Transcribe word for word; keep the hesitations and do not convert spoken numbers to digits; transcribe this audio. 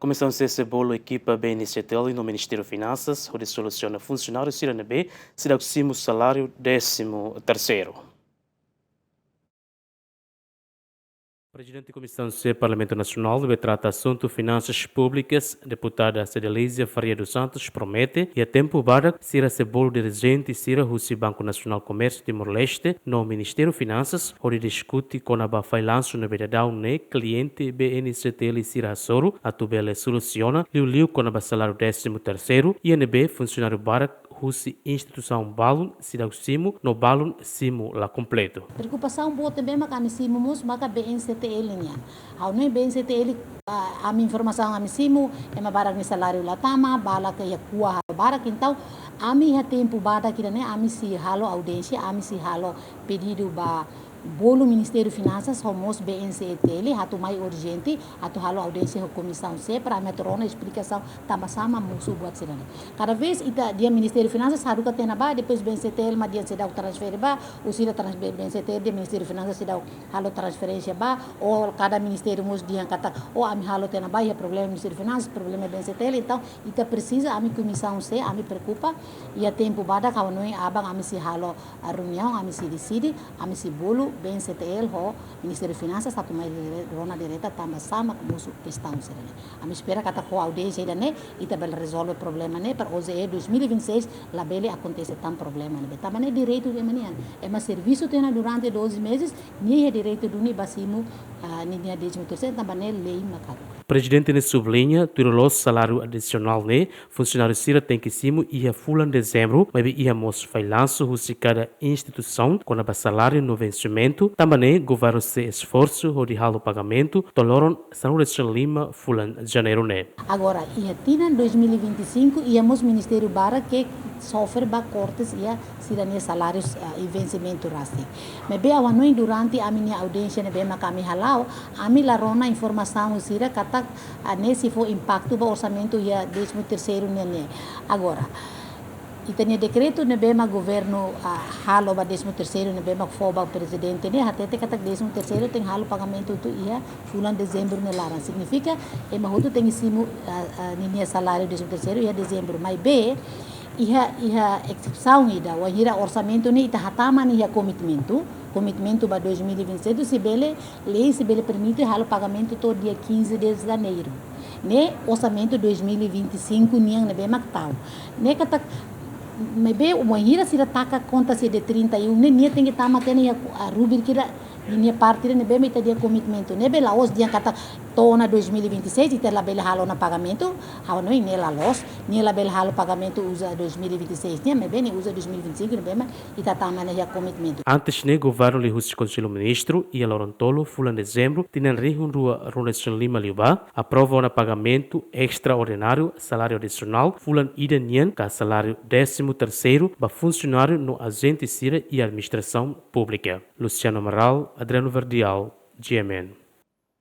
Komisaun C sei bolu ekipa B N C T L no Ministériu Finansas hodi solusiona funsionáriu sira ne'ebé seidauk simu saláriu désimu terseiru. Prezidente Komisaun C Parlamentu Nasionál ne'ebé trata asuntu finansas públikas, deputada Cedelízia Faria dos Santos, promete iha tempu badak sira sei bolu dirijente sira husi Banku Nasionál Komérsiu Timor-Leste no Ministériu Finansas hodi diskute kona-ba fallansu ne'ebé daudaun ne'e kliente B N C T L sira hasoru atu bele solusiona, liuliu kona-ba saláriu désimu terseiru iha ne'ebé funsionáriu barak husi instituisaun balun seidauk simu no balun simu la kompletu. Preokupasaun boot ne'ebé mak ami simu mós maka B N C T L nian. Ha'u hanoin B N C T L, ah, ami informasaun ami simu, ema barak nia saláriu la tama, barak iha kua halo barak, entaun ami iha tempu badak ida-ne'e ami sei halo audiénsia, ami sei halo pedidu ba bolu Ministériu Finansas ho mós B N C T L atu mai urjente, atu halo audiénsia ho Komisaun C para ami atu rona esplikasaun tanba sá mak mosu buat sira-ne'e. Kada vez ita dehan Ministériu Finansas haruka tiha ona ba, depois B N C T L mak dehan seidauk transfere ba, ou sira trans-, B N C T L dehan Ministériu Finansas seidauk halo transferénsia ba, ou kada ministériu mós dehan katak, ou ami halo tiha ona ba, iha problema Ministériu Finansas, problema B N C T L, entaun ita presiza, ami Komisaun C, ami preokupa, iha tempu badak ha'u hanoin aban ami sei halo, ah, reuniaun, ami sei deside, ami sei bolu B N C T L ho Ministériu Finansas atu mai dire-, rona direta tanba sá mak mosu kestaun sira-ne'e. Ami espera katak ho audiénsia ida-ne'e, ita bele rezolve problema ne'e, para O J E dois mil e vinte e seis labele akontese tan problema ne'e. Tanba ne'e direitu ema nian. Ema servisu tiha ona durante doze meses, nia iha direitu duni ba simu, ah, ninia désimu terseiru, tanba ne'e lei mak haruka. Prezidente ne'e subliña, tuir loloos saláriu adisionál ne'e, funsionáriu sira tenke simu iha fulan Dezembru, maibé iha mós fallansu husi kada instituisaun kona-ba saláriu no vensimentu, tanba ne'e governu sei esforsu hodi halo pagamentu to'o loron sanulu-resin-lima fulan Janeiru ne'e. Agora, iha tinan dois mil e vinte e cinco, iha mós ministériu barak ke sofre ba kortes iha sira-nia salárius, ah, i vensimentu rasik. Maibé ha'u hanoin durante ami-nia audiénsia ne'ebé mak ami hala'o, ami la rona informasaun sira katak, ah, ne'e sei fó impaktu ba orsamentu iha désimu terseiru nian ne'e. Agora, ita-nia dekretu ne'ebé mak governu, ah, halo ba désimu terseiru ne'ebé mak fó ba prezidente ne'e hatete katak désimu terseiru tenke halo pagamentu hotu iha fulan Dezembru nia laran. Signifika ema hotu tenke simu, ah, ah, ninia saláriu désimu terseiru iha Dezembru. Maibé iha, iha esepsaun ida, wainhira orsamentu ne'e ita hatama nia iha komitmentu, komitmentu ba dois mil e vinte e sete, se bele, lei se bele permite halo pagamentu to'o dia quinze de Janeiro. Ne'e orsamentu dois mil e vinte e cinco nian ne'ebé mak tau. Ne'e katak, maibé wainhira sira taka konta sira dia trinta e um ne'e, nia tenke tama tiha ona iha, ah, rubriku ida, ninia parte ida ne'ebé mak ita dehan komitmentu. Ne'ebé la'ós dehan katak to'o ona dois mil e vinte e seis, ita labele halo ona pagamentu, ha'u hanoin ne'e la loos, nia labele halo pagamentu uza dois mil e vinte e seis nian, maibé nia uza dois mil e vinte e cinco ne'ebé mak ita tama ona iha komitmentu. Antes ne'e governu liuhusi Konsellu Ministru iha loron tolu fulan Dezembru tinan rihun rua ruanulu-resin-lima liubá aprova ona pagamentu estraordináriu saláriu adisionál fulan ida nian ka saláriu désimu terseiru ba funsionáriu no ajente sira iha administrasaun públika. Luciano Amaral, Adriano Verdial, G M N.